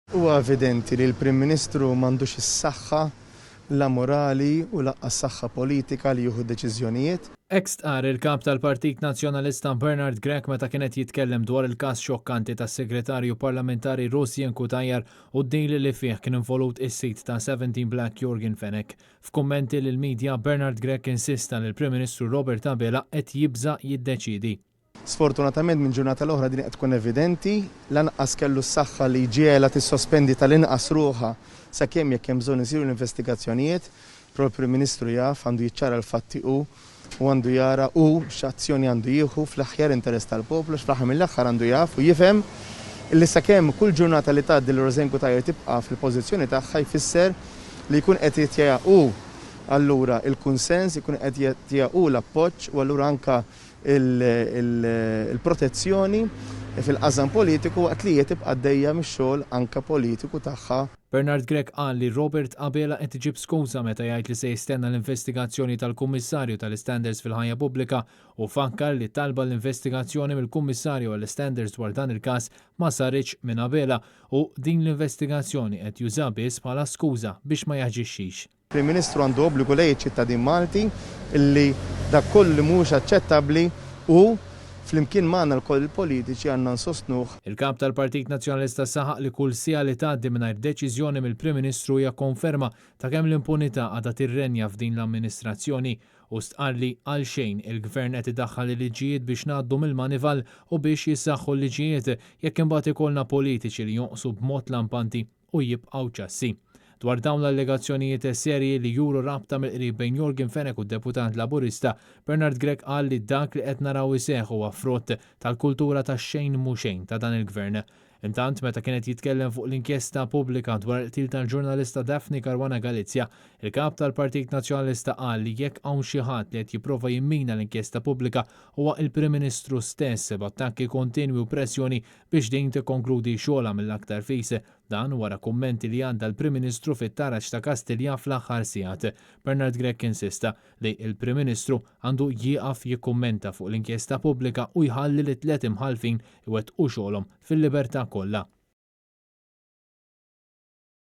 Huwa evidenti li l-Prim Ministru m'għandux is-saħħa la morali u lanqas saħħa politika li jieħu deċiżjonijiet. Hekk stqarr il-Kap tal-Partit Nazzjonalista Bernard Grech meta kien qed jitkellem dwar il-każ xokkanti tas-Segretarju Parlamentari Rosianne Cutajar u d-deal li fih kien involut is-sid ta' 17 Black Yorgen Fenech. F'kummenti lill-media, Bernard Grech insista li l-Prim Ministru Robert Abela qed jibża' jiddeċiedi. Sfortunatament minn ġurnata l-oħra din qed tkun evidenti, lanqas kellu s-saħħa li jġiegħelha tissospendi tal-inqas ruħha sakemm jekk hemm bżonn isiru l-investigazzjonijiet. Però l-Prim Ministru jaf, għandu jiċċara l-fatti hu u għandu jara hu x'azzjoni għandu jieħu fl-aħjar interess tal-poplu għax fl-aħħar mill-aħħar għandu jaf u jifhem li sakemm kull ġurnata li tgħaddi li Rosianne Cutajar tibqa' fil-pożizzjoni tagħha jfisser li jkun qed jitjegħa hu allura l-kunsens, ikun qed jitjegħa hu l-appoġġ u allura anke il-protezzjoni fil-qasam politiku waqt li hi tibqa' għaddejja mix-xogħol anke politiku tagħha. Bernard Grech qal li Robert Abela qed iġib skuża meta jgħid li se jistenna l-investigazzjoni tal-Kummissarju tal-Istandards fil-Ħajja Pubblika u fakkar li t-talba għall-investigazzjoni mill-Kummissarju għall-Istandards dwar dan il-każ ma saritx minn Abela u din l-investigazzjoni qed jużaha biss bħala skuża biex ma jaġixxix. Prim Ministru għandu obbligu lejn iċ-ċittadin Malti li dak kollu li mhuwiex aċċettabbli hu, flimkien magħna lkoll il-politiċi, għandna nsostnuh. Il-Kap tal-Partit Nazzjonalista saħaq li kull siegħa li tgħaddi mingħajr deċiżjoni mill-Prim Ministru hija konferma ta' kemm l-impunità għadha tirrenja f'din l-amministrazzjoni u stqarr li għalxejn il-Gvern qed idaħħal il-liġijiet biex ngħaddu mill-manival u biex jissaħħu l-liġijiet jekk imbagħad ikollna politiċi li jonqsu b'mod lampanti u jibqgħu ċassi. Dwar dawn l-allegazzjonijiet serji li juru rabta mill-qrib bejn Yorgen Fenech u d-deputat Laburista, Bernard Grech qal li dak li qed naraw iseħħ huwa frott tal-kultura tax-xejn mhu xejn ta' dan il-Gvern. Intant, meta kien qed jitkellem fuq l-inkjesta pubblika dwar il-qtil tal-ġurnalista Daphne Caruana Galizia, il-Kap tal-Partit Nazzjonalista qal li jekk hawn xi ħadd li qed jipprova jimmina l-inkjesta pubblika huwa il-Prim Ministru stess b'attakki kontinwi u pressjoni biex din tikkonkludi xogħolha mill-aktar fis. Dan wara kummenti li għadda l-Prim Ministru fit-taraġ ta' Kastilja fl-aħħar sigħat. Bernard Grech insista li l-Prim Ministru għandu jieqaf jikkummenta fuq l-inkjesta pubblika u jħalli lit-tliet imħallfin iwettqu xogħolhom fil-libertà kollha.